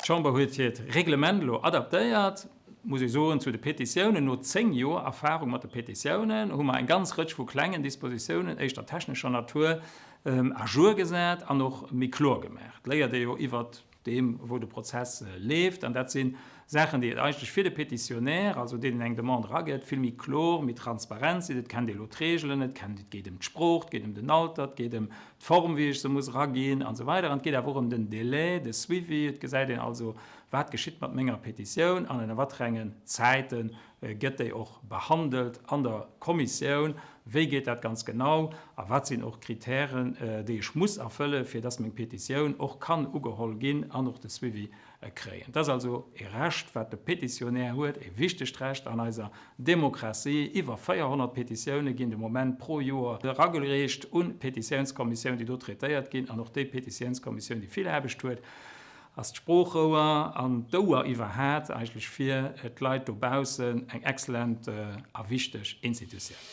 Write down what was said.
D'Chamber huet hiert Reglement elo adaptéiert, muss ee soen, zu de Petitiounen. No 10 Joer Erfahrung mat de Petitiounen hu mer eng ganz Rëtsch vu klengen Dispositiounen éischter technescher Natur à jour gesat an och méi kloer gemaach. Et léiert ee jo iwwert deem wou de Prozess leeft, an dat si Saachen, déi et eigentlech fir de Pétitionnaire, also deen, deen eng Demande eragëtt, vill méi kloer, méi transparent sinn. Et kennt ee elo d'Reegelen, et kennt, et geet ëm d'Sprooch, et geet ëm den Alter, et geet ëm d'Form, wéi ech se muss eraginn an esou weider. An et geet awer och ëm den Délai de suivi. Et gesäit een also, wat geschitt mat menger Pétitioun an ënner waterengen Zäite gëtt déi och behandelt an der Kommissioun, wéi geet dat ganz genau a wat sinn och d'Kritären, déi ech muss erfëllen, fir dass meng Petitioun och kann ugeholl ginn an och de Suivi kréien. Et ass also e Recht, wat de Petitionär huet, e wichtegt Recht an eiser Demokratie. Iwwer 400 Petitioune ginn de Moment pro Joer eragereecht un d'Petitiounskommissioun, déi do traitéiert ginn. An och déi Petitiounskommissioun, déi vill Aarbecht huet, ass d'Sproochrouer an d'Ouer iwwerhaat eigentlech fir d'Leit dobaussen eng excellent a wichteg Institutioun.